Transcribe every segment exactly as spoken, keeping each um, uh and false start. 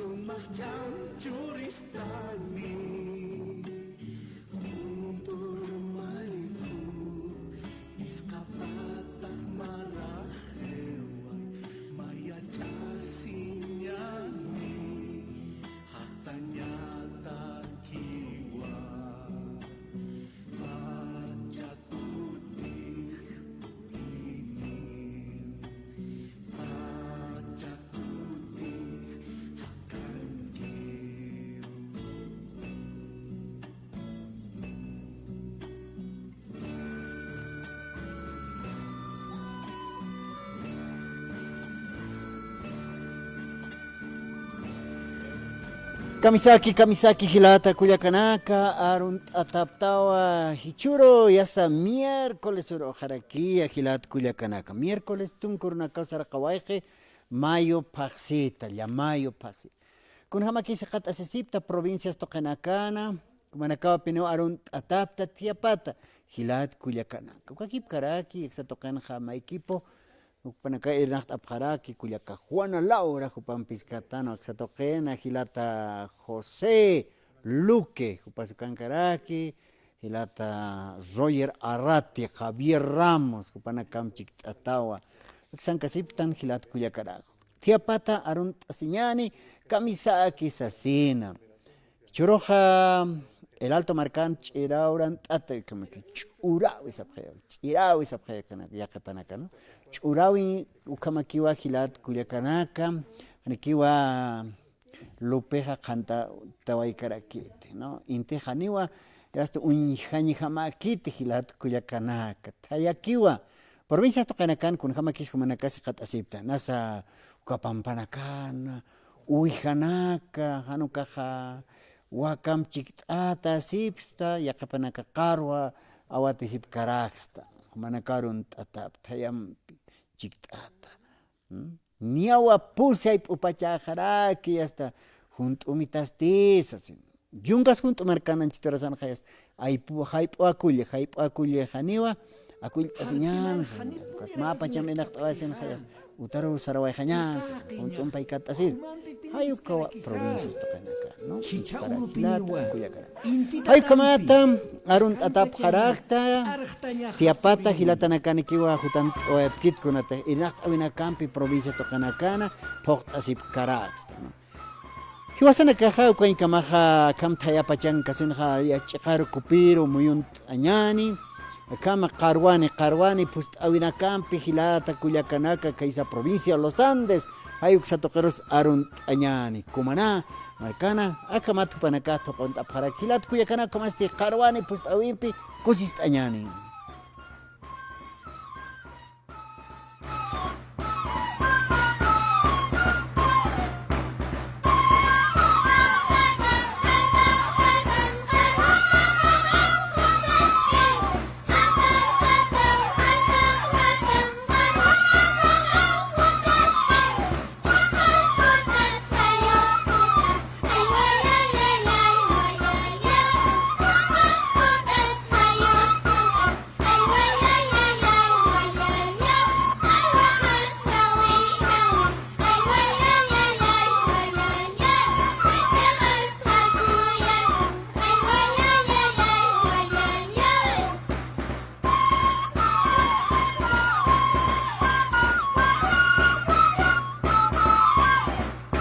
Sumaqchan churistani, tuntur mariku, isqapatax maraq qiway, mayachasiñani, jaqtañatakiwa, pacha kutix puriniw, pacha kutix jakankiw. Kamisaki, kamisaki, jilata kullakanaka, arunt'ataptawa jichhüru, yasta miércoles uruxarakiya, jilata kullakanaka. Miércoles tunka urunakaw saraqawayxi, mayo phaxsita, llamayo phaxsita. Kunjamakis jikxatasisipta provincias tuqinakana, jumanakawapiniw arunt'atapta thiyapata, jilat kullakanaka. Ukakipkaraki, aksa tuqinxa maykipu, jupanaka irnaqt'apxaraki, kullaka Juana Laura, jupampis katan, aksa tuqina, jilata José Luque, jupas ukankaraki, jilata Roger Arrati, Javier Ramos, jupanakam chikt'atawa. Aksankasiptan jilat kullakanaka. Thiyapata arunt'asiñani, kamisaki sasina. Jichhüruxa El Alto markan ch'iraw urant'ata, ukhamaki ch'urawi sapxi, ch'irawi sapxi, yaqhipanaka, ¿no? Ch'urawi ukhamakiwa jilat kullakanaka, janikiwa lupixa qhantawaykarakiti, ¿no? Inti janiwa, yasta uñjañjamäkiti jilat kullakanaka, thayakiwa. Provincias tuqinakan kunjamakis jumanakasi jikxatasipta, nasa uka pampanakana, uwijanaka, jan ukaxa wakamp chikt'atasipxsta, yaqhipanaka qarwa awatisipkaraksta, jumanakaw arunt'atapta, thayampi chikt'ata. ¿Mm? Niyawa pusi jayp'u pachäxaraki, yasta junt'umitasti, sasin. Yungas junt'u markan anchhit urasanxa, yasta, jayp'u, jayp'u akulle, jayp'u akulle janiwa akullt'asiñan, sasin. Mä pacham irnaqt'awayasinxa, yasta, utaruw sarawayxañan, sasin. Junt'ump jayk'att'asir. Jay ukawa provincias tuqinaka, ¿no? Jilat kullakanaka. Jay ukhamata arunt'atapxarakta, thiyapata jilatanakanikiwa jutant'awayapkit kunata irnaqt'awinakampi provincia tuqinakana phuqt'asipkaraksta, ¿no? Jiwasanakaxa ukañkamaxa akham thaya pachankasinxa yasta ch'iqaru kupiru muyunt'añani, akhama qarwani, qarwani phust'awinakampi jilata kullakanaka khaysa provincia Los Andes, jay uksa tuqirus arunt'añani. Cumaná markana, akhamat jupanaka thuqunt'apxarak jilat kullakanaka, ukhamasti qarwani phust'awimpi kusist'añani.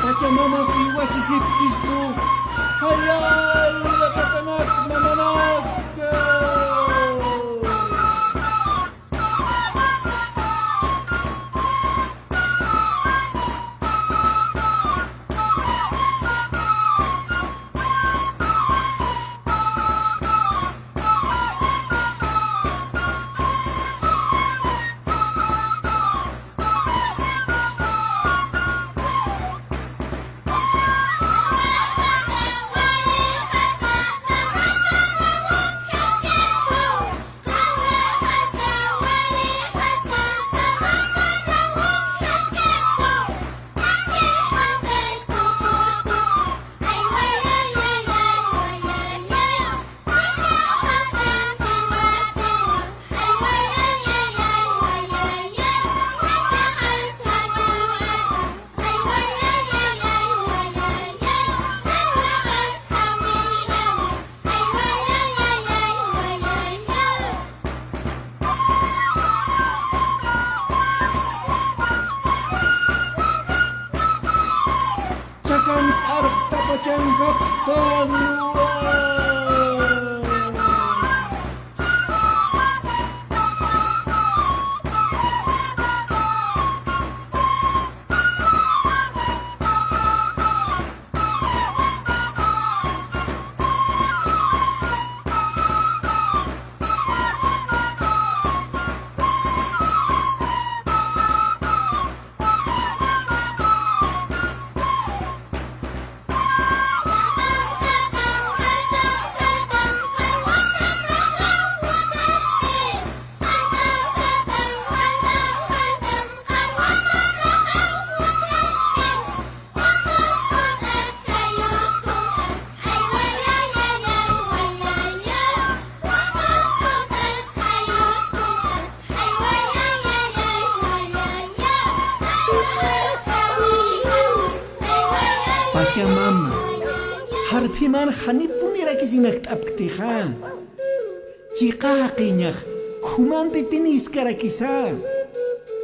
Pachamama iwasisipkistu, jayalla kakanak mamanaka. Pachankaptaniwa. Pachamama, jarphiman janipunirakisinakt'apktixa. Chiqa jaqiñax, jumampipini iskarakisa,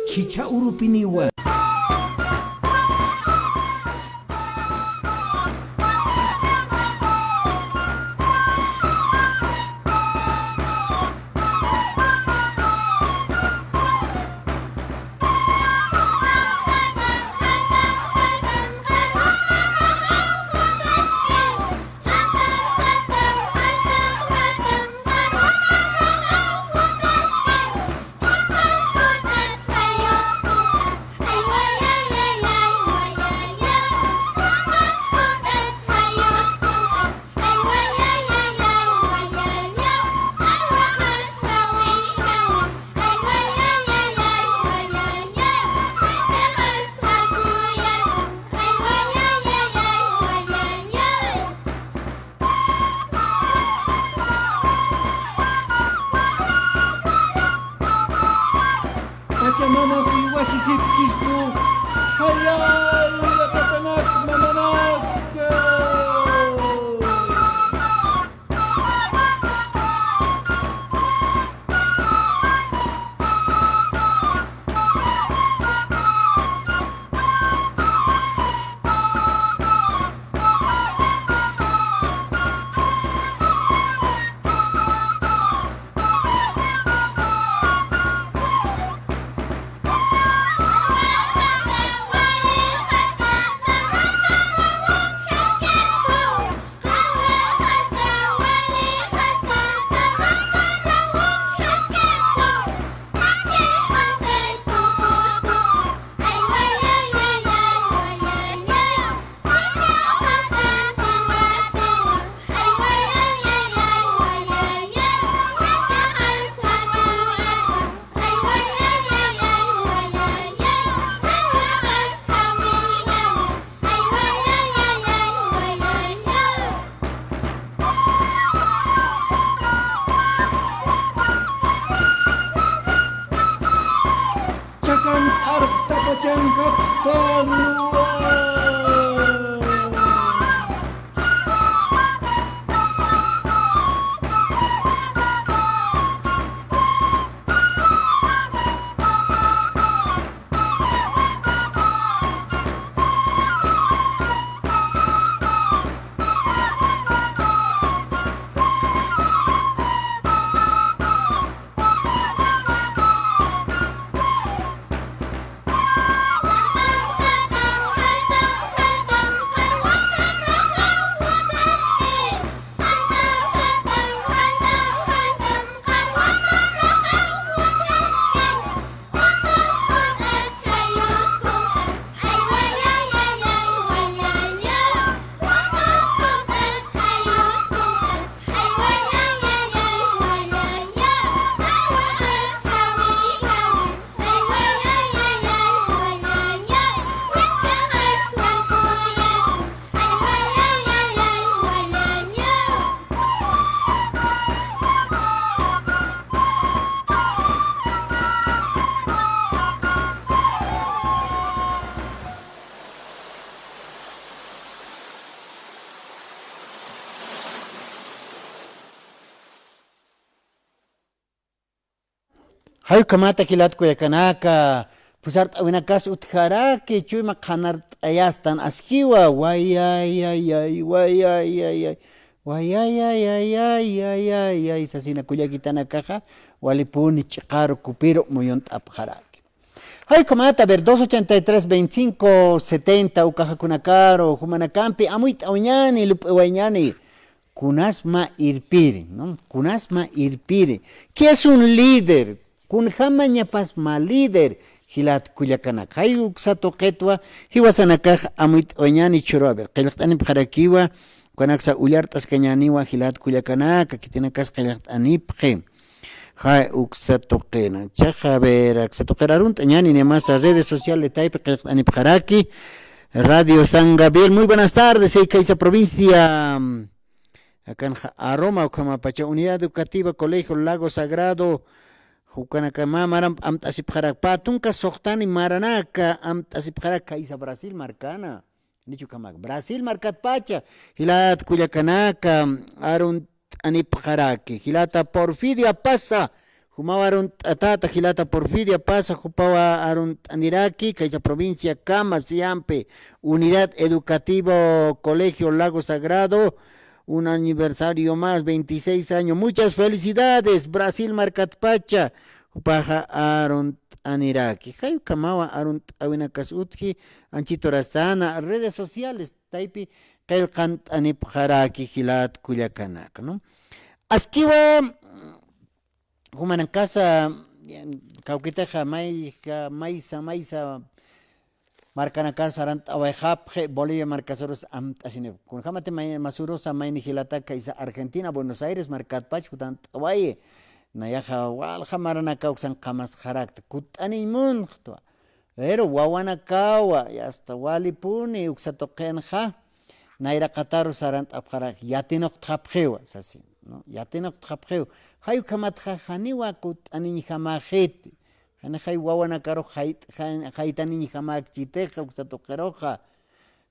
khichha urupiniwa. Pachamama uywasisipkistu, jallalla tatanak mamanak. Chakan arqta pachankaptaniwa. Jay ukhamata jilat kullakanaka, Pusart'awinakas utjaraki, chuyma qhanart'ayastan askiwa, wayayayay, wayayayay, wayayayayay, sasina kullakitanakaxa, walipuni ch'iqaru kupiru muyunt'apxaraki. Jay ukhamata, a ver, dos ochenta y tres, veinticinco, setenta, ukaxa kunakaru, jumanakampi amuyt'awañani, lup'iwañani, kunas mä irpiri, ¿no? Kunas mä irpiri. ¿Qué es un líder? Kunjamañapas mä líder, jilat kullakanaka. Jay uksa tuqitwa, jiwasanakax amuyt'awañani chhuru, a ver, qillqt'anipxarakiwa, ukanaksa ullart'askañäniwa jilat kullakanaka, khitinakas qillqt'anipxi. Jay uksa tuqina. Chaxa, a ver, uksa tuqir arunt'añäni, nimasa redes sociales taypi qillqt'anipxaraki. Radio San Gabriel, muy buenas tardes, eh, kaysa provincia. Akanxa Aroma, ukhamapacha Unidad Educativa, Colegio Lago Sagrado, ukanaka mä maran amt'asipxarak, pä tunka suxtani maranaka amt'asipxarak, kaysa Brasil markana. Nichu ukhamak, Brasil markatpacha, jilat kullakanaka, arunt'anipxaraki, jilata Porfirio Apaza, jumaw arunt'atäta, jilata Porfirio Apaza, jupaw arunt'aniraki, kaysa provincia Camas, Siampi, Unidad Educativo, Colegio Lago Sagrado, un aniversario más, veintiséis años. Muchas felicidades, Brasil markatpacha, jupaxa arunt'aniraki. Jay ukhamawa arunt'awinakas utji, anchhiturasana, redes sociales, taypi qillqant'anipxaraki jilat kullakanaka, ¿no? Askiwa, jumanakasa, kawkitixa mayja, maysa, maysa markanakar sarant'awayxapxi, Bolivia markasarus amt'asinipxi. Kunjamati may, masurusa mayni jilataka, kaysa Argentina, Buenos Aires markatpach jutant'awayi. Nayaxa walja maranaka uksan qamasxarakta, kutt'aniñ munxtwa. Pero wawanakawa, y hasta walipuni uksa tuqinxa, nayraqataru sarant'apxarak, yatinuqtxapxiwa, sasi, ¿no? Yatinuqtxapxiwa. Jay ukhamatxa janiwa kutt'aniñjamäxiti. Janixay wawanakarux jayt-, jay-, jaytaniñjamäkchitixa uksa tuqiruxa.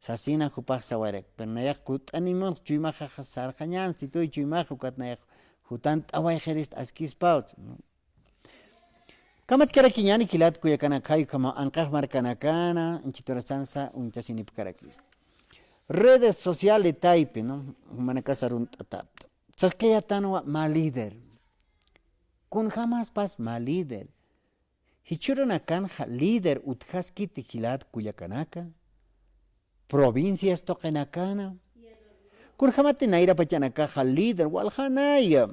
Sasina jupax sawarak. Pero nayax kutt'aniñ munx, chuymaxa sarxañän, situy chuymaxa, ukat nayax jutant'awayxirist askispaw, ¿no? Kamachkarakiñäni jilat kullakanaka, jay ukhamaw anqax markanakana, anchhiturasansa uñtasinipkarakista. Redes sociales taypi, ¿no? Jumanakasa arunt'atäpxta. Saskayätanwa mä líder. Kunjamaspas mä líder. Jichhürunakanxa líder utjaskiti jilat kullakanaka. Provincias tuqinakana. Kunjamati nayra pachanakaxa líder, waljanaya.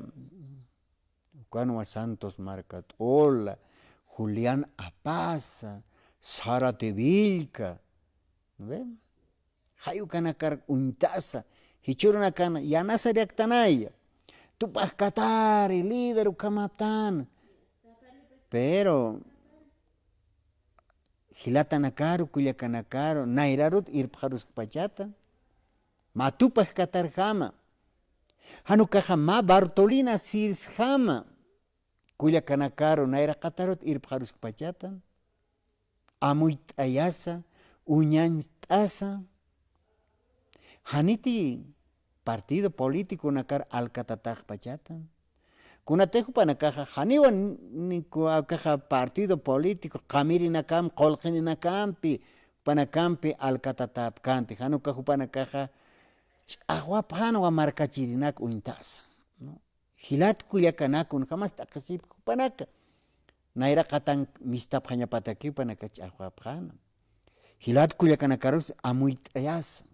Ukanwa Santos Marcat'ula, Julián Apaza, Sara Tevilca, ¿no ve? Jay ukanakar uñtasa, jichhürunakan yanasar yaktanaya, tupaxkatari, líder ukhamaptan. Pero, jilatanakaru, kullakanakaru, nayrarut irpxaruskpachatan. Mä tupaxkatarjama. Jan ukaxa mä Bartolina Sisjama. Kullakanakaru, nayraqatarut irpxaruskpachatan. Amuyt'ayasa, uñañt'asa. Janiti partido políticonakar alkatataxpachatan. Kunatix jupanakaxa janiwan ni ku-, akaxa partido político, qamirinakampi, qullqininakampi, jupanakampi alkatatäpkänti. Jan uka jupanakaxa ch'axwapxänwa markachirinak uñtasa, ¿no? Jilat kullakanaka, kunjamas t'aqhisipki jupanaka. Nayraqatan mistapxañapataki jupanaka ch'axwapxäna. Jilat kullakanakarus amuyt'ayasa.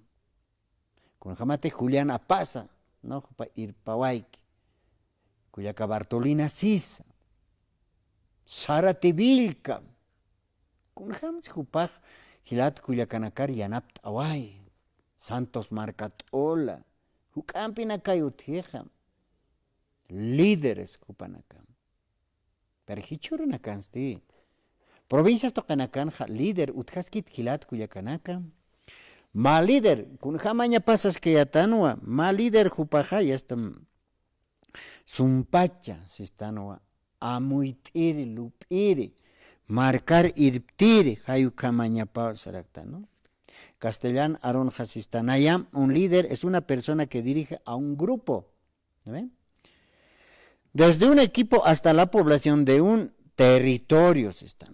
Kunjamati Julián Apaza, ¿no? Jupa irpawayki. Kullaka Bartolina Sisa. Sara Tevilca. Kunjams jupax jilat kullakanakar yanapt'away. Santos Marcat'ula. Juk'ampinakay utjixa. Líderes jupanaka. Pero jichhürunakansti. Provincias tuqinakanxa líder utjaskit jilat kullakanaka. Mä líder, kunjamañapas saskayätanwa, mä líder jupaxa, ya está, sumpacha sistanwa, amuyt'iri, lup'iri, markar irptiri, jay ukhamañapaw saraktan, ¿no? Castellan arunxa sistanayam, un líder es una persona que dirige a un grupo. ¿No ve? Desde un equipo hasta la población de un territorio, sistan.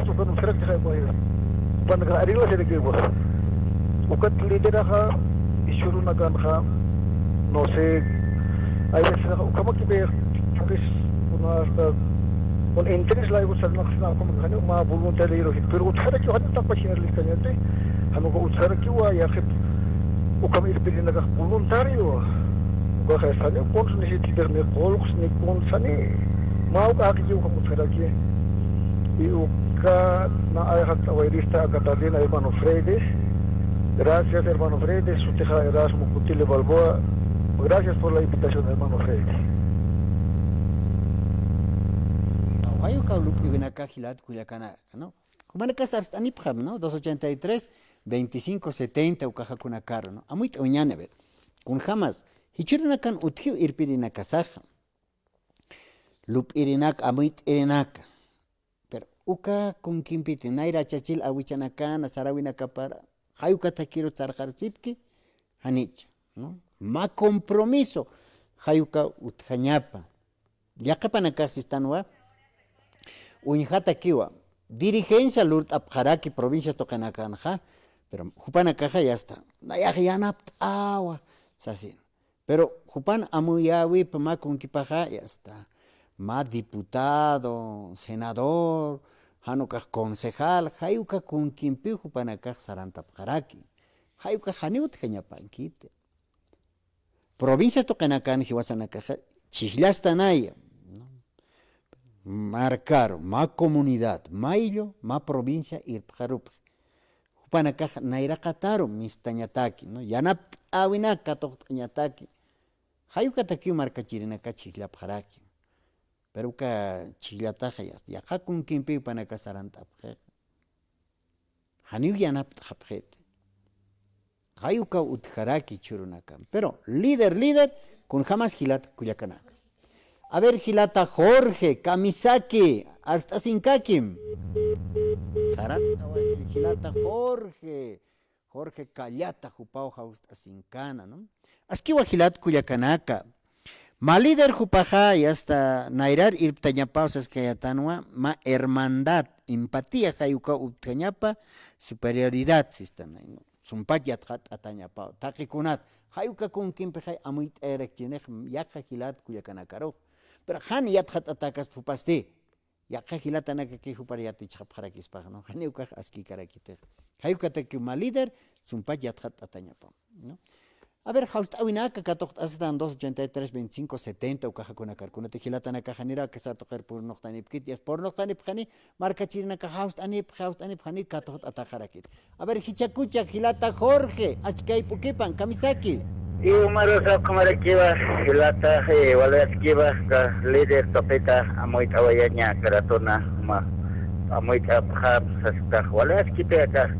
Guajiras, ukan utjarakixay Guajiras. Jupanakax arreglasirakiwa. Ukat lideraxa, jichhürunakanxa, no sé, hay veces ukhamakipï, pues, kuna hasta con interés layku sarnaqsna ukhamakipï, janiw mä voluntario, pero utjarakiw janiw taqpach jinar liskañati, jan uka utjarakiwa, yaqhip ukham irpirinakax voluntario, ukaxa janiw kuns ni sititix ni qullqs ni kuns jani, mä uka jaqikiw ukham utjaraki. Y uka na ayxat awayrista aka tarden, hermano Freddy. Gracias, hermano Freddy. Sutixa Erasmo Cutile Balboa. Gracias por la invitación, hermano Freddy. Away uka lup'iwinaka jilat kullakanaka, ¿no? Jumanakas arst'anipxam, ¿no? Dos ochenta y tres, veinticinco setenta ukaxa kunakaru, ¿no? Amuyt'awañäni, a ver. Kunjamas, jichhürunakan utjiw irpirinakasaxa. Lup'irinaka, amuyt'irinaka. Pero Uka kunkimpiti, nayrachachil awichanakana, sarawinakapara, jayukatakiru sarqarusipki, janicha, ¿no? Mä compromiso, jayuka utjañapa. Yaqhipanakax sistanwa, uñjatakiwa, dirigencia lurt'apxaraki provincias tuqinakanxa, pero jupanakaxa ya está, nayax yanapt'awa, sasin. Pero jupan amuyäwipa mä kunkipaxa, ya está, mä diputado, senador, jan ukax concejal, jayuka kunkimpiw jupanakax sarantapxaraki. Jayukax janiw utjañapankiti. Provincia tuqinakan jiwasanakaxa chhijllastanaya, ¿no? Markaru, mä comunidad, mayllu, mä provincia irpxarupxi. Jupanakax nayraqataru mistañataki, ¿no? Yanapt'äwinak katuqt'añataki. Jayukatakiw markachirinaka chhijllapxaraki. Pero uka chhijllataxa ya está, yaqha kunkimpiw jupanakax sarantapxixa. Janiw yanapt'xapxiti. Jayukaw utjaraki jichhürunakan. Pero líder, líder, kunjamas jilat kullakanaka. A ver, jilata Jorge, kamisaki, arst'asinkakim. Sarantawayxi jilata Jorge, Jorge Callata, jupaw jawst'asinkana, ¿no? Askiwa jilat kullakanaka. Mä líder jupaxa, ya está, nayrar irptañapaw saskayatanwa, mä hermandad, empatía, jayukaw utjañapa, superioridad, sistan, ¿no? Sumpach yatxat'atañapaw, taqikunat, jayuka kunkimpixay amuyt'ayarakchinix, yaqha jilat kullakanakarux. Pero jan yatxat'atäkaspa jupasti. Yaqha jilatanakaki jupar yatichxapxarakispax, ¿no? Janiw ukax askikarakitix. Jayukatakiw mä líder, sumpach yatxat'atañapaw, ¿no? A ver, jawst'äwinaka katuqt'astan dos ochenta y tres, veinticinco, setenta, ukaxa kunakarkunati jilatanakax janiraw akasa tuqir purnuqtanipkit, ya está, purnuqtanipxani, markachirinakax jawst'anipxi, jawst'anipxani katuqt'ataxarakit. A ver, jichhakucha, jilata Jorge, askayp'ukipan, kamisaki. Y umarusa ukhamarakiwa, jilata, eh, wali askiwa, ka líder tuqita, amuyt'awayaña, karatuna, ma, amuyt'apxam, sastax, wali askipi aka.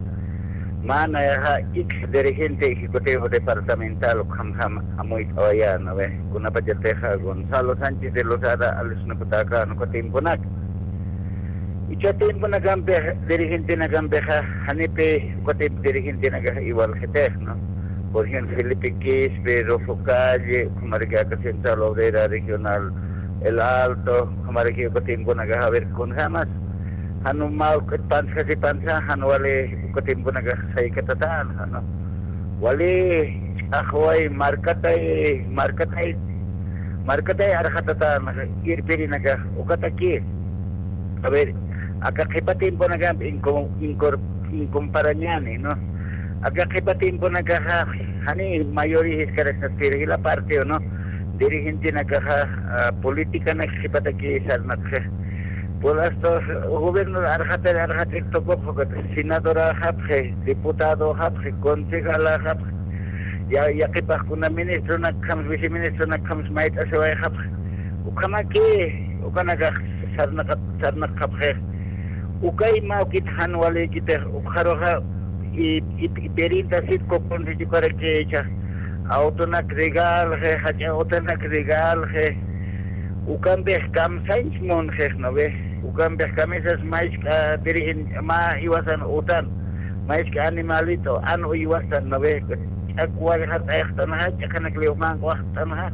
Mä nayaxa, ex dirigente ejecutivo departamental, ukhamjam, amuyt'awaya, ¿no ve? Kunapachatixa, Gonzalo Sánchez de Lozada, Alex Nukutaka, uka tiemponak. Icha tiemponakampi, dirigentenakampixa, janipi, uka tiempo dirigentenakax igual jitix, ¿no? Por ejemplo, Felipe Quispe, Rufo Calle, ukhamaraki aka Central Obrera Regional El Alto, ukhamaraki uka tiemponakax, a ver, kunjamas, jan mä uka pansa, si pansa, jan wali uka tiemponakax saykatatanxa, ¿no? Wali ch'axway markatay, markatay, markatay arxatatanxa, irpirinakax, ukataki. A ver, aka qhipa tiemponakampi inco-, incor-, incomparañäni, ¿no? Aka qhipa tiemponakaxa, jani mayoría jiskaraksnatpir jila partido, ¿no? Dirigentenakaxa, ah, politicanak qhipataki sarnatxa. Por hasta gobierno arxatar, arxatar tukup, senadoraxapxi, diputadoxapxi, concejalaxapxi, ya, yaqhipax kuna ministronak khams, viceministronak khams mayt'asiwayxapxi. Ukhamaki, ukanakax sarnaqat-, sarnaqxapxi. Ukay mä ukit jan walikitix, ukxaruxa, i, i, i perinta sitku kunsichukarakicha, autonak regalxi, jach'a autonak regalxi, ukampix kamsañch munxix, ¿no ve? Ukampix kamisas maysk'a dirigen, mä jiwasan utan, maysk'a animalito, an uywastan, ¿no ve? Ch'ak walja t'ayxtanxa, ch'akanak liw manq'waxtanxa,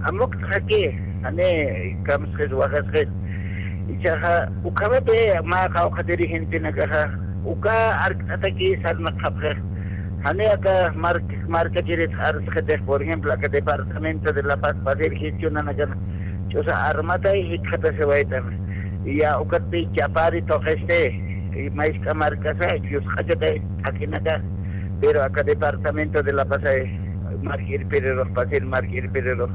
amukt'xaki, jani kamsxis, wajasxis. Ichaxa, ukhamapi mä qawqha dirigentenakaxa, uka arkt'ataki sarnaqxapxix. Jani aka mark-, markachirit arsxitix, por ejemplo, aka departamento de La Paz, pasir gestionanakan, ch'usa armatay jikxatasiwaytan. Ya ukatpi chapari tuqisti, y maysk'a markasa, yusq'achatay t'akinaka, pero aka departamento de La Paz ay, mark irpirirux, pasir mark irpirirux,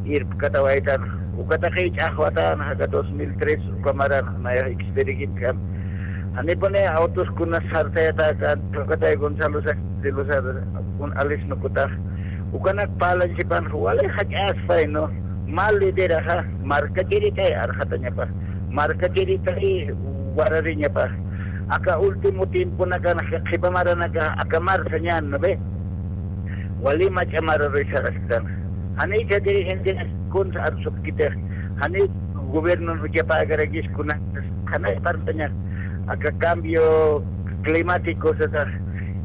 irpkatawaytan, uka taqi ch'axwatan, aka dos mil tres, uka maran, nayax expedientekan. Janipuni autoskuna sartayatakan, ukatay Gonzalo Sánchez de Lozada, un Alex Nukutax, ukanak parlañchipan, wali jach'aspay, ¿no? Mä lideraxa, markachiritay arxatañapa, markachiritay warariñapa. Aka último tiemponakan, qhipa maranaka, aka marsañan, ¿no ve? Wali mach'a mararuy sarasktan. Janicha dirigentenak kunsa arsupkitix, jani gobiernon juchapäkarakis kuna, qhanay partaña, aka cambio climático sasa,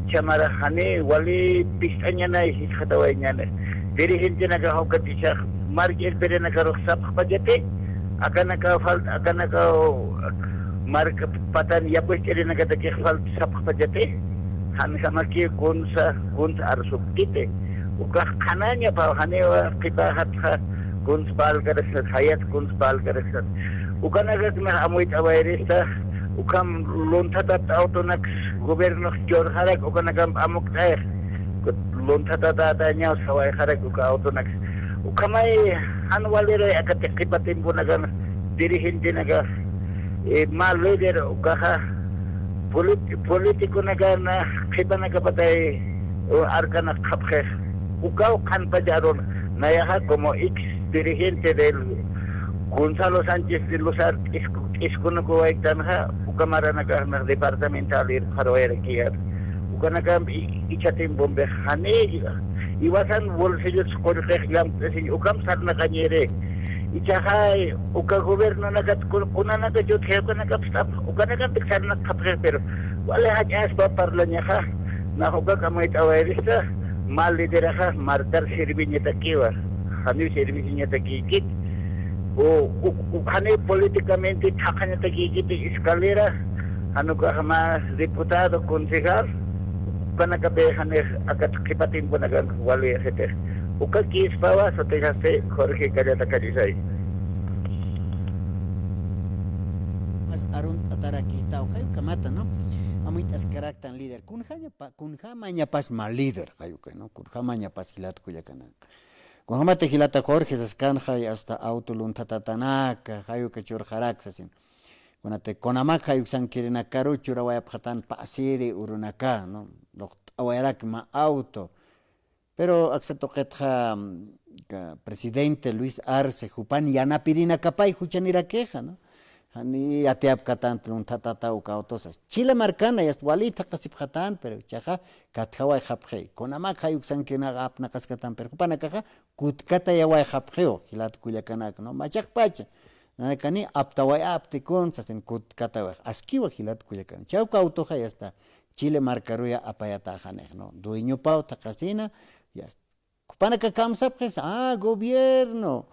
chamarak jani wali pist'añanay jisxatawayañani. Dirigentenakax ukat jichhax mark irpirinakarux sapxpachati, akanaka falt, akanaka mark patan yapucht'irinakatakix falt sapxpachati, janjamakiw kunsa, kunsa arsupkiti. Ukax qhanañapaw, janiwa qhipaxatxa kunsa parlkaraksat, jayat kunsa parlkaraksat. Ukanakaknax amuyt'awayrista, ukham lunthatat autonaks gobiernox churxarak, ukanakamp amukt'ayx. Lunthatatatäñaw sawayxarak uka autonaks. Ukhamay jan waliray aka qhipa timpunakan dirigentenakax, eh, mä líder ukaxa, polit-, politiconakan qhipanakapatay, eh, arkanak qhapxix. Ukaw qhanpacha arun, nayaxa como ex dirigente del Gonzalo Sánchez de Lozada, t'isku-, t'iskunakuwaytanxa, uka maranakax nax departamental irpxaruwayarakiyät. Ukanakamp i-, ichha timpumpix jani, iwasan bolsillot qullqix llamk'asiñ, ukham sarnaqañiri. Ichhaxay, uka gobiernonakat kun-, kunanakach utji, ukanakapst'ap, ukanakampik sarnaqapxix, pero wali jach'aspa parlañaxa, nax ukak amuyt'awayrista, mä lideraxa markar sirviñatakiwa, janiw sirvisiñatakïkit, u, u, u, janiw políticamente thaqhañatakïkit escalera, jan ukax mä diputado, concejal, ukanakapï janix akat qhipa timpunakan wali jitix. Ukakïspawa, sutixasti Jorge Callata Callisay. Mas arunt'atarakïtaw, jay ukhamata, ¿no? Amuyt'askaraktan líder. Kunjañapa-, kunjamañapas mä líder, jay uka, ¿no? Kunjamañapas jilat kullakanaka. Kunjamata jilata Jorge saskanxa, hasta auto lunthatatanaka, jay uka churxarak sasin. Kunati CONAMAC jay uksankirinakaru churawayapxatan pasiri urunaka, ¿no? Luqt'awayarak mä auto. Pero aksa tuqitxa, mm, ka-, presidente Luis Arce, jupan yanapirinakapay juchanirakixa, ¿no? Jani yatiyapkatan lunthatata uka auto sas. Chile markana, yast wali thaqasipxatan, pero jichhaxa katjawayxapxi. CONAMAC jay uksankirinaka apnaqaskatan, pero jupanakaxa kutkatayawayxapxiw, jilat kullakanaka, ¿no? Machaqpacha. Nanakani aptawayapti kun, sasin kutkatawayx. Askiwa jilat kullakanaka. Jichha uka autoxa yasta Chile markaruya apayataxanix, ¿no? Dueñopaw thaqasina, yasta. Jupanaka kamsapxis, ah, gobierno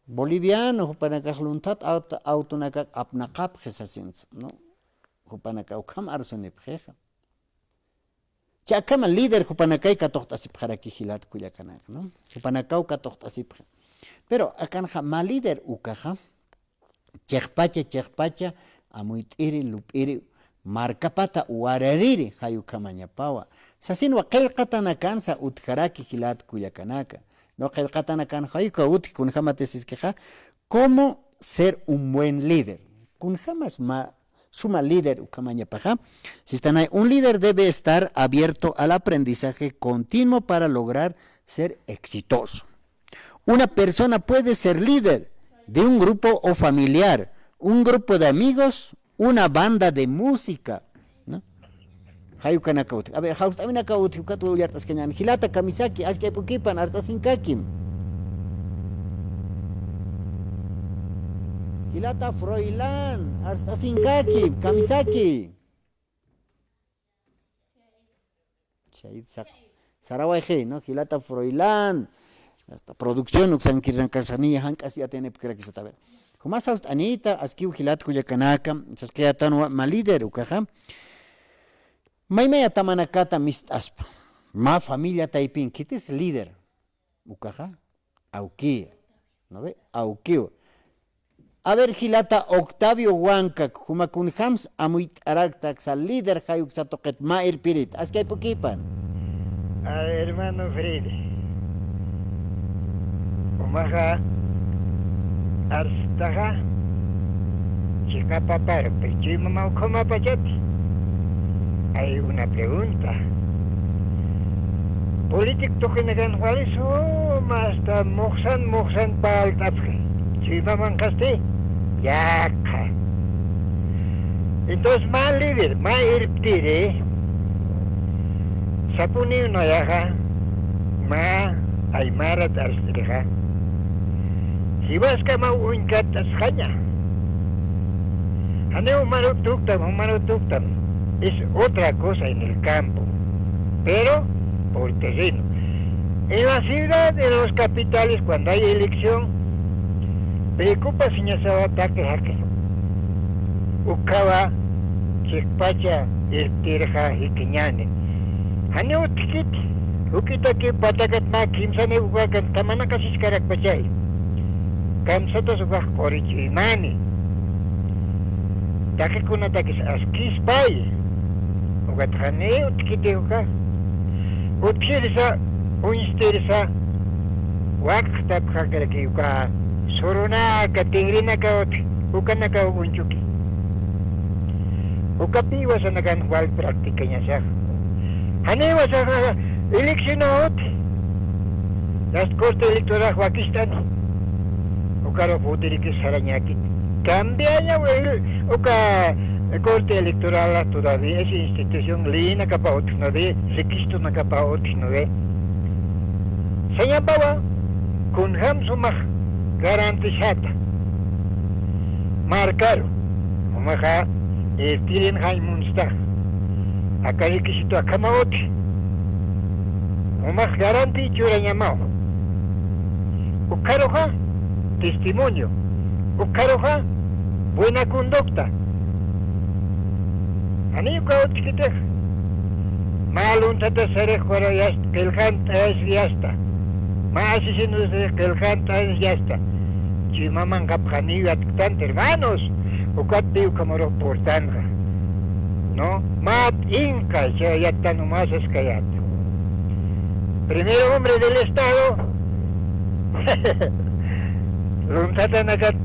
boliviano, jupanakax lunthat aut-, autonakak apnaqapxi sasins, ¿no? Jupanaka ukham arsunipxixa. Jichha akhama líder jupanakay katuqt'asipxaraki jilat kullakanaka, ¿no? Jupanakaw katuqt'asipxi. Pero akanxa mä líder ukaxa, chiqpacha, chiqpacha, amuyt'iri, lup'iri, markapata warariri, jay ukhamañapawa. Sasinwa qillqatanakansa utjaraki jilat kullakanaka. No qillqatanakan jay uka utji kunjamati siskixa, cómo ser un buen líder. Kunjamas mä suma líder ukhamañapaxa. Sistanay, un líder debe estar abierto al aprendizaje continuo para lograr ser exitoso. Una persona puede ser líder de un grupo o familiar, un grupo de amigos, una banda de música, ¿no? Jay ukanaka utji. A ver, jawst'awinaka utji, ukat ullart'askañan. Jilata kamisaki, askaypukipan, arst'asinkakim. Jilata Froilán, arst'asinkakim, kamisaki. Chayt saq-, sarawayxi, ¿no? Jilata Froilán, hasta producción, uksankirinakasaniya, jank'as yatiyapkirakisata. A ver, jumas jawst'anita, askiw jilat kullakanaka, saskayätanwa mä líder ukaxa. Maymaya tamanakata mist'aspa. Mä familia taypin, khitis líder. Ukaxa, awkiya. ¿No ve? Awkiwa. A ver, jilata Octavio Huancac, juma kunjams amuyt'arakta aksa líder jay uksa tuqit mä irpirit. Askaypukipan. A ver, hermano Freddy. Umaxa arstaxa chiqapapar, pero chuymama ukhamapachati. Hay una pregunta. Político tuqinakan wali suma hasta muxsan, muxsan parlt'apxi. Chuymamanqasti, yaqha. Entonces, mä líder, mä irptiri, sapuniw nayaxa, mä aymarat arst'irixa, jiwaskamaw uñkatt'asxaña. Janiw jumaru tuktam, jumaru tuktam. Es otra cosa en el campo, pero por terreno. En la ciudad, en los capitales, cuando hay elección, preocupacionasawa taqi jaqi. Ukhawa chiqpacha irptirxa jikiñäni. Janiw utjkiti, juk'itaki patakat mä kimsani ukakan tamanakasiskarakpachay. Kamsatas ukax q'urich'uymani. Taqikunatakis askispay. Ukat janiw utjkiti uka. Utjirsa, uñstirsa, wakxtapxakaraki uka surunaka, tigrinaka utji, ukanaka uñchuki. Ukapiwa sanakan wal practicañasax. Janiwa saxa eleccionaw utji. Yast corte electoral wakist'ani. Ukarux votiriki sarañäkiti. Cambiañaw el, uka corte electoral todavía es institución leyinakapa utjnuwi, requisitonakapa utjnuwi. Sañapawa, kunjam sumax garantizata. Markaru, jumaxa irptirinxañ munstax. Aka requisito akhama utji. Jumax garantía churañamaw. Ukharuxa testimonio. Ukharuxa buena conducta. Janiw uka utjkitix. Mä lunthata sarix waru yasta, qillqant'ayasï yasta. Mä asesino sarix qillqant'ayasï yasta. Chuyma manqhapxaniw yatktanti, hermanos. Ukatpiw ukhamarux purtanxa. ¿No? Mä p'inqa, chay yattan umasas kayat. Primer hombre del Estado, lunthata nakat,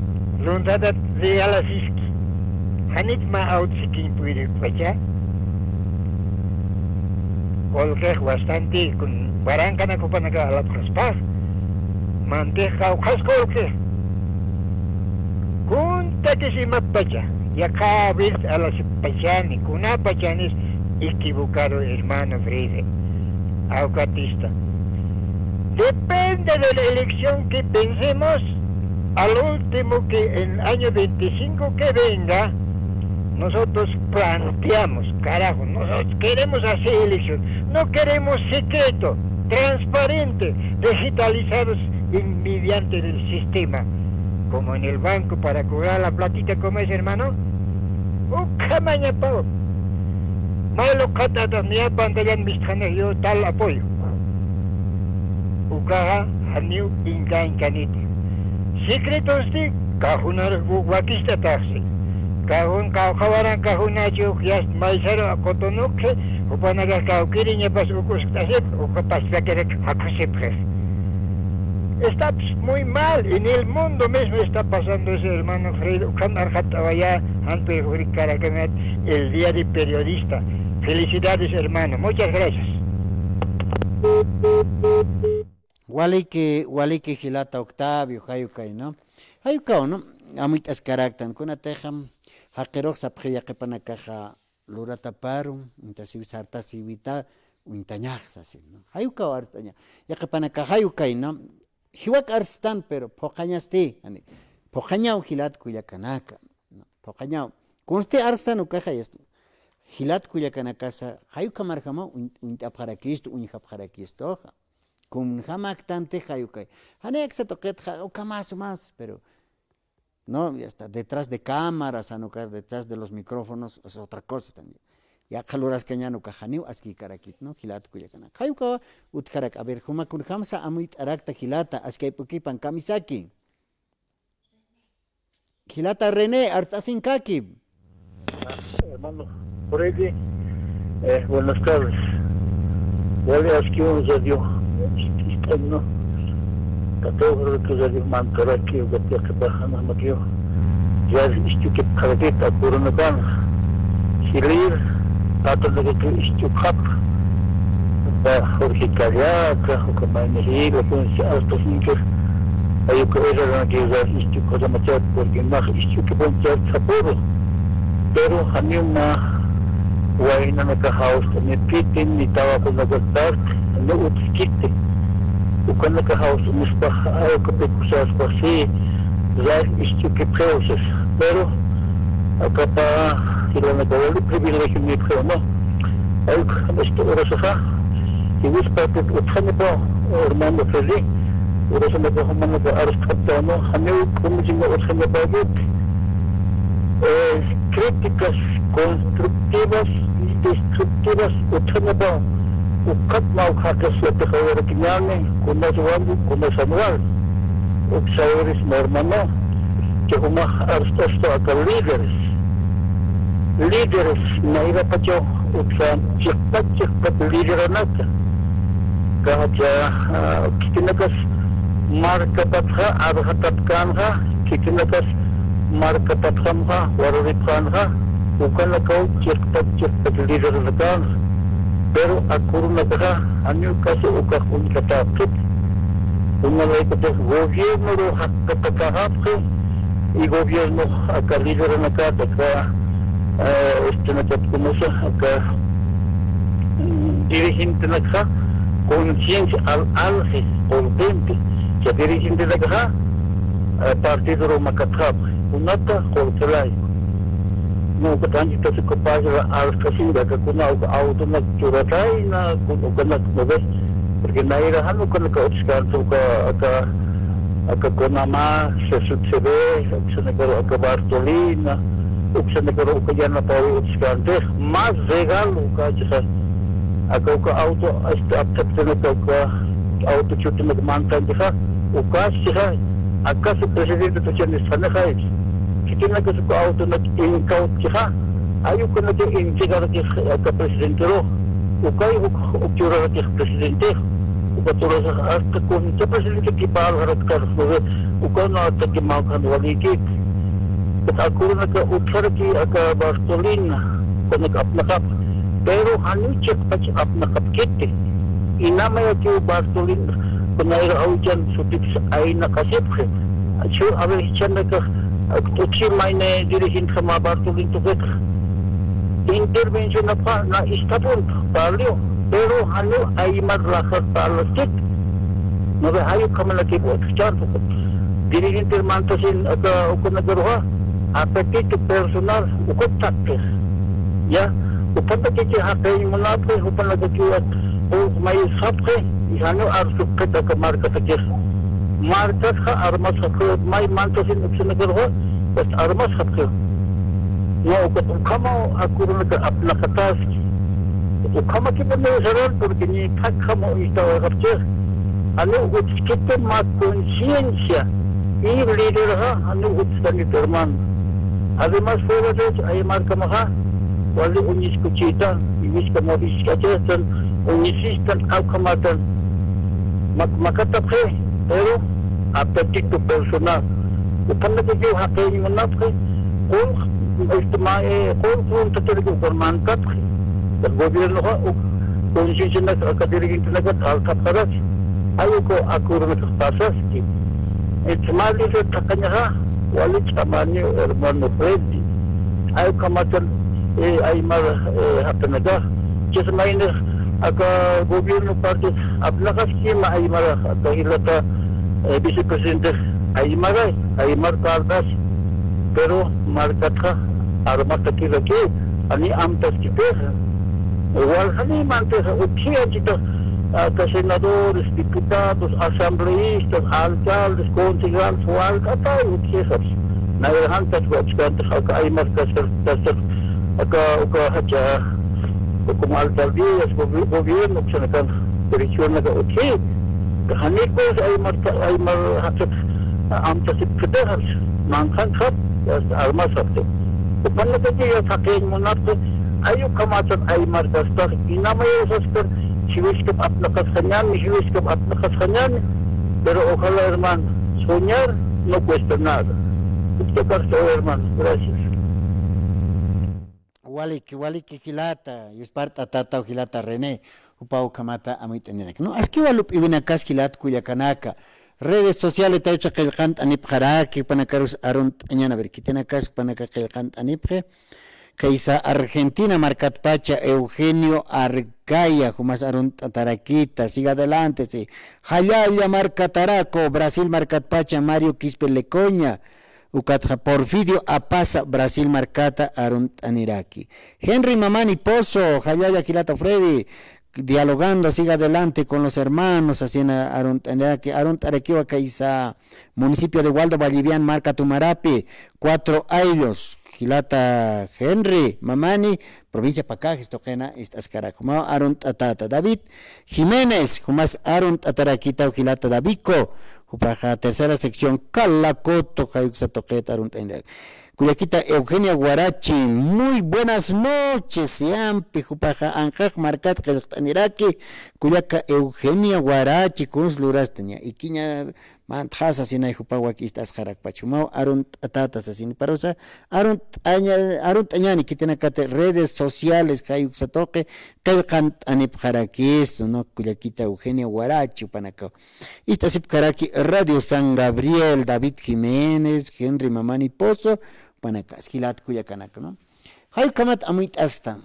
lunthata regalasiski. Janit mä awt sikiñ puyrikpacha. Qullqix bastante kun waranqanak jupanaka alapxaspax. Mantix qawqhas qullqix. Kuntakis imappacha, yaqha vez alasipachani, kunapachanis equivocado, hermano Freddy. Awkatista. Depende de la elección que pensemos, al último que en el año veinticinco que venga, nosotros planteamos, carajo, nosotros queremos hacer elección, no queremos secreto, transparente, digitalizados en, mediante el sistema, como en el banco para cobrar la platita, ¿cómo es, hermano? Ukhamañapaw. Maylu qhat'ata niya pantallan mistxanix yo tal apoyo. Ukaxa janiw inkañ kaniti. Secretosti cajonar wakicht'ataxsi. Cajón qawqha waranqa junachi uk yast maysaru aqutunukxi, jupanakax kawkiriñapas uk uskt'asip, uka pastakirak jakhusipxi. Está muy mal, en el mundo mismo está pasando eso, hermano Fred. Ukham arxatawaya, jan perjudicarakanat el día de periodista. Felicidades, hermano. Muchas gracias. Waliki, waliki jilata Octavio, jayukay, ¿no? Jayukaw, ¿no? Amuyt'askaraktan, kunatixam jaqirux sapxi yaqhipanakaxa lurataparu, uñtasiw sartasiwita, uñtañax sasin, ¿no? Jayukaw arst'aña. Yaqhipanakax jayukay, ¿no? Jiwak arstan, pero phuqhañasti, jani. Phuqhañaw jilat kullakanaka, ¿no? Phuqhañaw. Kunsti arstan ukaxa, esto. Jilat kullakanakasa, jayukamarjamaw uñ-, uñt'apxarakistu, uñjapxarakistuxa. Kunjamaktanti jayukay. Jani aksa tuqitxa, ukamas, umas, pero, no, ya está, detrás de cámaras, anukar detrás de los micrófonos, es otra cosa también. Yaqha luraskañan ukax janiw askikarakit, ¿no? Jilat kullakanaka. Jayukaw utjarak, a ver, juma kunjamsa amuyt'arakta jilata, askaypukipan kamisaki. Jilata René, arst'asinkaki. Hermano Freddy, eh, buenas tardes. Wali askiw radio, ¿no? Catorce radio mantaraki, ukat yaqhipax janamakiw. Ya isch'ukipxarakita, apurunakana. Jilir, tatanakakiw isch'ukxapxa. Uka Jorge Callaca, uka Maynila, kunsi arst'asinkir. Jayuka erroranakiw ya isch'ukxaramachat, porque nax isch'ukipunchar sapuru. Pero janiw mä waynanakax jawst'anipkiti, ni tawaqunakax tart, ni utjkiti. Ukanakax jawst'anispax, ay, uka pikusaspax, sí, ya isch'ukipxiw sasa. Pero Akapa jilanaka wali privilegio nipxi, ¿no? Ay, este, urasaxa, jiwis partit utjanipa, hermano Freddy, urasanaka jumanaka arst'apta, ¿no? Janiw k'umchina utjanipa, eh, críticas constructivas y destructivas utjanipa, ukat mawkhakas yatiqawirakiñäni, kunas wali, kunasan wal. Uksawiris, hermano, que jumax arst'astu aka líderes. Líderes, nayrapachaw uksa chiqpat chiqpat lideranaka. Kacha, ah, khitinakas markapatxa arxatapkänxa, khitinakas markapatxamxa waruripxänxa, ukanakaw chiqpat chiqpat lideranakänxa. Pero aka urunakaxa, janiw casi ukax uñjatäpxit. Kunalaykutix gobiernoru jaqt'atatäxapxi, y gobiernox aka lideranakata, aka, eh, este, nakat kunasa, aka, mm, dirigentenakxa conciencia al alji qullqimpi. Cha dirigentenakxa, eh, partidoru makatxapxi. Kunata qullqilayku. No, ukat anchhitas uka página arst'asinti, aka kuna uka autonak churatayna, kun-, ukanak, ¿no ve? Porque nayra jan ukanaka utjkänti, uka, aka, aka Conamá, C S U C B, uksanakaru aka Bartolina, uksanakaru uka yanapawi utjkänti, más regalo uka chixa. Aka uka auto, este, apthaptanaka uka auto chutanaka mantantixa, ukas chixa, akas presidente tuchan istxanixa. Khitinakas uka autonak inkautkixa, ay ukanaka entregarakix aka presidenterux, ukay uk, uk churarakix presidentix, ukat urasax hasta kuncha presidente kipalxaraktar, ukan ataki mawkhan walikit. Aka urunaka utjaraki aka Bartolina, ukanak apnaqapx, pero janiw chiqpach apnaqapkiti. Inamayakiw Bartolina, kunayra awichan sutipis aynaqasipxi. Chu, a ver, jichhanakax, utji mayni dirigentjama Bartolin tuqitxa. Intervencionapxa na isthapunta, parliw, pero janiw aymar laxar parlaskit. No ve, jay ukhamanakip utjchar tuqit. Dirigenter mantasin aka ukanakaruxa, apetito personal, ukat thaqtix. Ya, jupanakakiw jaqiñ munapxi, jupanakakiw qullq mayisxapxi, y janiw arsupxit aka markatakix. Markatxa armasxapxi, may mantasin uksanakarxa, pues armasxapxi. No, ukat ukhamaw aka urunaka apnaqataski. Ukhamakipuniw sarar, porque ni thakjam uñstawayxapchix. Janiw utjkiti mä conciencia, y liderxa janiw utjkanit, hermano. Además, fuera de eso, ay markamaxa, wali uñiskuchita, uñiskam wali iskachastan, uñisistan, ukhamatan. Mak, makatapxi, pero apetito personal. Jupanakakiw jaqiñ munapxi, qullq, este, ma, eh, qullq muntatiraki ukan mantapxi. El gobiernoxa, uk, conciencianak, aka dirigentenakat altapxaraki. Ay uka aka urunakax pasaski. Este, mä lider thaqhañaxa, wali ch'amaniw, hermano Freddy. Ay ukhamatan, eh, aymar, eh, japanakax. Chis maynix aka gobierno partit apnaqaskima aymarax, aka jilata, eh, vicepresidente aymaray, aymar partas, pero markatxa armatakirakiw, jani amtaskitixa. Waljani mantixa, utji anchhitax, aka senadores, diputados, asambleístas, alcaldes, concejales, walt'atay utjixapxi. Nayra jantax wachkantax aka aymar kasar, kasar, aka, uka jacha, como alcaldías, gobi-, gobierno, uksanakan, regionaka utji. Janiw pues aymar, aymar jacha, amtasipkitixapxi, manqhankxapxi, armasxapxi. Jupanakakiw jaqiñ munapxi, ay ukhamatan aymar kastax, inamayasaskar, jiwiskap apnaqasxañäni, jiwiskap apnaqasxañäni, pero ojalá, hermano, soñar no cuesta nada. Uktakar, hermano, gracias. Waliki, waliki jilata, yuspart'atätaw jilata René, jupaw ukhamata amuyt'anirak. No, askiwa lup'iwinakas jilat kullakanaka. Redes sociales taypsa qillqant'anipxaraki, jupanakarus arunt'añäni, a ver, khitinakas jupanaka qillqant'anipxi. Kaysa Argentina markatpacha Eugenio Arcaya, jumas arunt'atarakita, siga adelante, sí. Jallalla markataraku, Brasil markatpacha Mario Quispe Lecoña, Ukatxa Porfirio Apaza, Brasil markata arunt'aniraki. Henry Mamani Pozo, jallalla jilata Freddy, dialogando, siga adelante con los hermanos, asina arunt'aniraki, arunt'arakiwa kaysa municipio de Waldo Ballivián, marka Tumarapi, Cuatro Ayllos, jilata Henry Mamani, provincia Pacajes tuqina ist'askarak. Jumaw arunt'atata David Jiménez, jumas arunt'atarakitaw jilata Davico, jupaxa tercera sección Calacoto, jayuksa tuqit arunt'aniraki. Kullakita Eugenia Guarachi, muy buenas noches, yampi, jupaxa anqax markat qillqt'aniraki, kullaka Eugenia Guarachi, kuns lurastaña, ikiña mantxasa sinay jupa wak ist'asqarakpach, jumaw arunt'atata sasini parusa, arunt'aña-, arunt'añani khitinakati redes sociales, jayuksa tuqi, qillqant'anipxarakis, ¿no? Kullakita Eugenia Guarachi jupanakaw. Ist'asipkaraki Radio San Gabriel, David Jiménez, Henry Mamani Pozo, panakas, jilat kullakanaka, ¿no? Jay ukhamat amuyt'asta,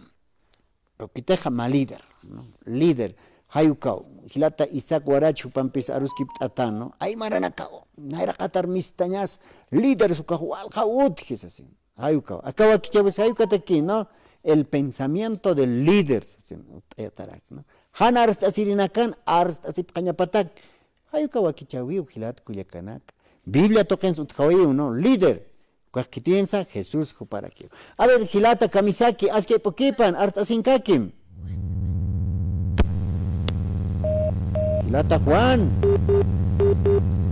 ukitixa mä líder, ¿no? Líder, jay ukaw, jilata Isaac Warachi jupampis aruskipt'ata, ¿no? Aymaranakaw, nayraqatar mistañas, líderes ukax walja utji sasin. Jay ukaw. Aka wakichäwis jay ukataki, ¿no? El pensamiento del líder, sasin, ut'ayatarak, ¿no? Jan arst'asirinakan, arst'asipxañapatak. Jay uka wakichäwiw jilat kullakanak. Biblia tuqins utjawiw, ¿no? Líder. Ukax khitinsa Jesús juparakiw. A ver, jilata kamisaki, askay p'ukipan, arst'asinkakim. Jilata Juan.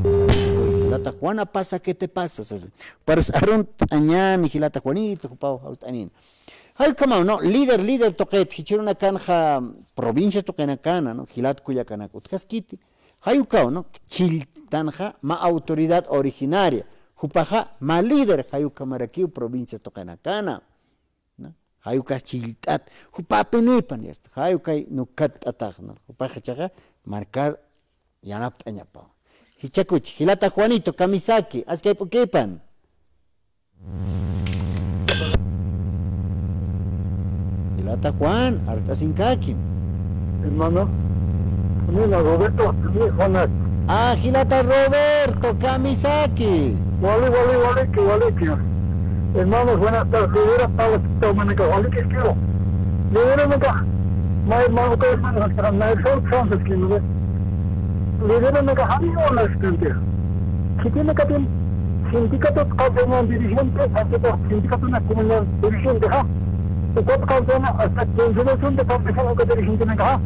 Jilata Juan Apaza, ¿qué te pasa? Sasa. Parus arunt'añani jilata Juanito, jupaw, arunt'anin. Jay ukhamaw, ¿no? Líder, líder tuqit, jichhürunakanxa provincias tuqinakana, ¿no? Jilat kullakanak utjaskiti. Jay ukaw, ¿no? Chilltanxa mä autoridad originaria. Jupaxa mä líder, jay ukhamarakiw provincias tuqinakana, ¿no? Jay ukax chillt'at, jupapinipan, ya está. Jay ukay nukatt'atax, ¿no? Jupax jichhaxa markar yanapt'añapaw. Jichhakuch, jilata Juanito, kamisaki, askay p'ukipan. Jilata Juan, arst'asinkakim. Hermano, mira, Roberto, mi Juanak. Ah, jilata Roberto, kamisaki. Wali, wali, wali, que wali, que. Hermano, buenas tardes. Rivera Palace, Taumanica, wali, que quiero. Rivera, me ca-, my hermano, que hermano, que era, my son, Francis, que me ve. Rivera, me ca-, amigo, la asistencia. Khitinakatin sindicato qalltañan dirigente, atipa sindicato na comunidad dirigente, ¿ja? Ukat qalltaña hasta confederación de campesino uka dirigente naka, ¿ja?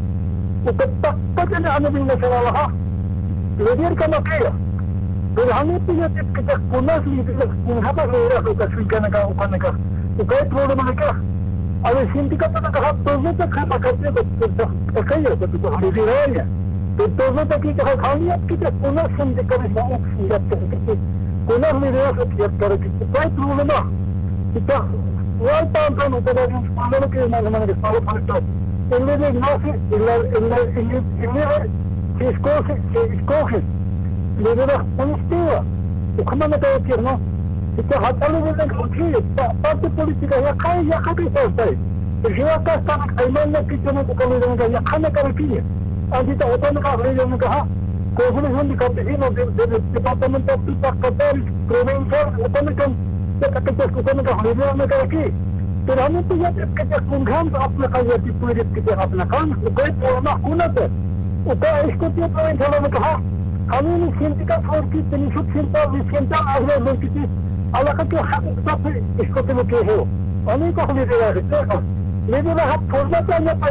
Ukat taqpachana a nivel nacional, ¿ja? Líder kamakiya. Pero janipi yatipkita kunas líderes, kunjapa líderes uka suykanaka, ukanaka. Ukay problemanaka. A ver, sindicato naka, ¿ja? Todo se trata de, de, de, de, de, de, de, de, de, de, de, de, Entonces, aquí te vas a ir, que te pones en de cabeza, ya te, que te, con las medidas que ya para que te trae problema. Y te, no hay tanto, no te va a ir, cuando lo que más o menos que estaba para todo. El líder nace, el, el, el, el, el líder se escoge, se escoge. Le da la iniciativa. O como no te va a decir, ¿no? Icha jat'ali winak ukhiri, pa-, parte política yaqhay, yaqhay kay sawstay. Jiwaka están aymanna kichana kukamidanga yaqhana karakiña. Antita utanaka lideranakaxa, Confederación de Campesinos de, de, de Departamento Tupac Katari, Provincial, utanakan, yaqha kachas utanaka lideranaka karaki. Pero anita yaqha kachas kunjam apnaqan yaqha puede kachas apnaqan, ukay programa kunata. Uka escote provincial anakaxa, anini sindicato porque teni subsintal, subsintal, asla lurkiti, alaqaki jaqi sapi escote lo que es. Ani ka lidera, lidera formata ya pa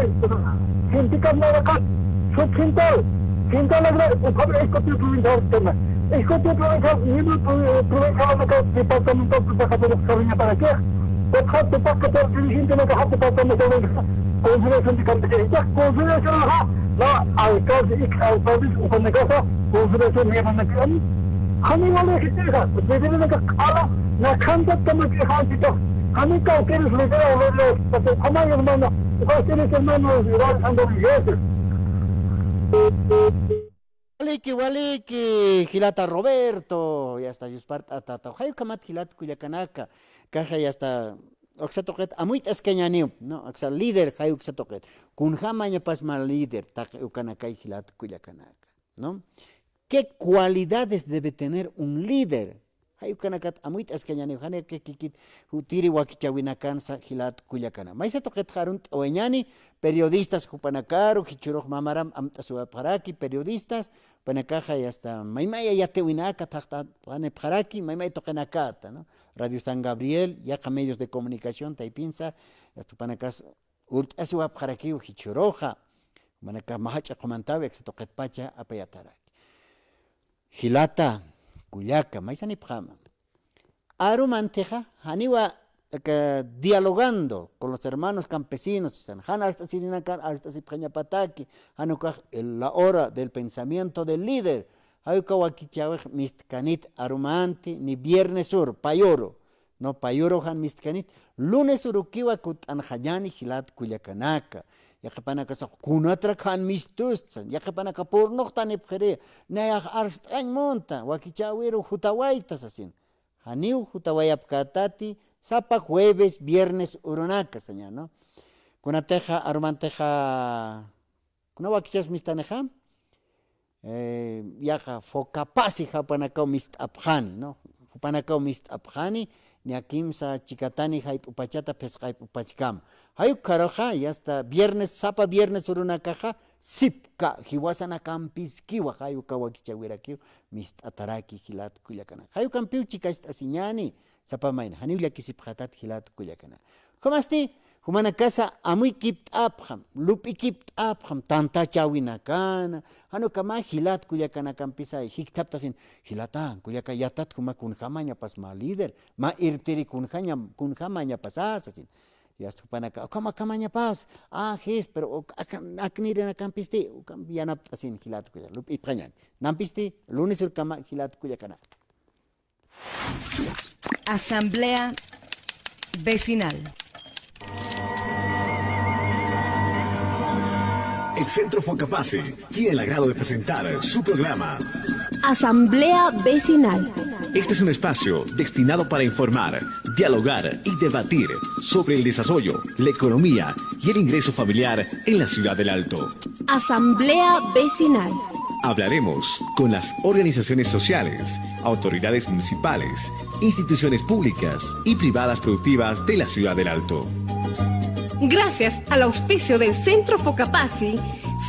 sindicato anakaxa, subsintal, sindicato anakaxa, uka escote provincial tema. Escote provincial, nivel pro-, provincial anakaxa, departamento, departamento, para que, para que, para que, dirigente anakaxa, departamento, Confederación de Campesinos, Confederación, ajá, la alcalde, ex alcalde, ukanakasa, Confederación Nemanakani. Jani wali jitixa, deberenaka q'ala, na khantat kamakixa jita. Jani cualquier lidera, lidera, porque como hay hermano, cualquier hermano, igual, ando, iglesia. Waliki, waliki, jilata Roberto, ya está, yuspart'atata. Jay ukhamat jilat kullakanaka, kaja ya está, aksa tuqit amuyt'askañaniw, ¿no? Aksa líder, jay uksa tuqit. Kunjamañapas mä líder, taqi ukanakay jilat kullakanaka, ¿no? ¿Qué cualidades debe tener un líder? Jay ukanakat amuyt'askañäniw, jani aka kikit jutiri wakichäwinakansa jilat kullakana. Maysa tuqitxa arunt'awayañäni periodistas jupanakaru, jichhürux mamaram amt'asiwapxaraki periodistas, jupanakaxa yasta maymaya yatiwinaka thaqt'anipxaraki, maymay tuqinakata, ¿no? Radio San Gabriel, yaqha medios de comunicación taypinsa, yasta jupanakas urt'asiwapxarakiw jichhüruxa, jumanakax mä jach'a qumantawi aksa tuqitpacha apayataraki. Jilata, kullaka, maysanipxama. Arumantixa, janiwa aka dialogando con los hermanos campesinos, jan arst'asirinakan arst'asipxañapataki, jan ukax el, la hora del pensamiento del líder, jay uka wakichäwix mistkanit arumanti, ni viernes uru, pay uru, no, pay uru jan mistkanit, lunes urukiwa kutt'anxañäni jilat kullakanaka. Yaqhipanakasax kunatrak jan mistustsa, yaqhipanaka purnuxtanipxiri, nayax arst'añ munta, wakichäwiru jutawayta sasin. Janiw jutawayapkätati, sapa jueves, viernes urunaka saña, ¿no? Kunatixa, arumantixa, kuna wakichäwis mistanixa, eh, yaqha Focapasi jupanakaw mist'apxani, ¿no? Jupanakaw mist'apxani, niya kimsa chikatani jayp'upachata phisqayp'upachkama. Jay ukharuxa, yasta viernes, sapa viernes urunakaxa, sipka jiwasanakampiskiwa, jay uka wakichäwirakiw mist'ataraki jilat kullakanaka. Jay ukampiw chikacht'asiñäni, sapa mayna, janiw llakisipxätat jilat kullakanaka. Ukhamasti, jumanakasa amuykipt'apxam, lup'ikipt'apxam, tantachäwinakana, jan ukama jilat kullakanakampisa jikthaptasin, jilata, kullaka yatat juma kunjamañapas mä líder, mä irptiri kunjaña, kunjamañapasa, sasin. Yasta jupanaka, ukham akhamañapas, a, jis, pero uk-, ak-, aknirinakampisti, ukham yanapt'asin jilat kullaka, lup'ipxañäni. Nampisti, lunes urukama jilat kullakanaka. Asamblea Vecinal. El Centro Focapasi tiene el agrado de presentar su programa Asamblea Vecinal. Este es un espacio destinado para informar, dialogar y debatir sobre el desarrollo, la economía y el ingreso familiar en la ciudad del Alto. Asamblea Vecinal. Hablaremos con las organizaciones sociales, autoridades municipales, instituciones públicas y privadas productivas de la ciudad del Alto. Gracias al auspicio del Centro Focapasi,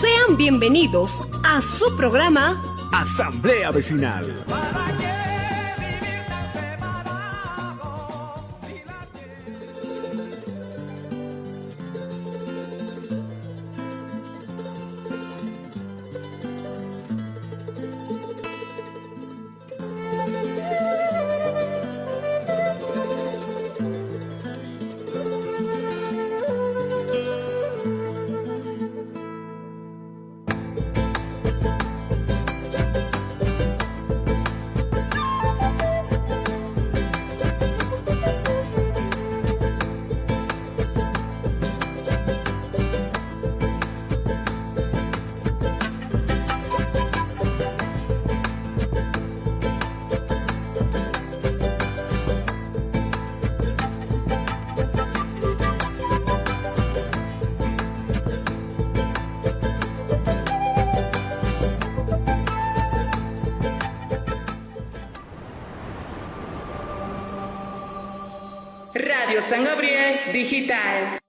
sean bienvenidos a su programa Asamblea Vecinal. Radio San Gabriel Digital.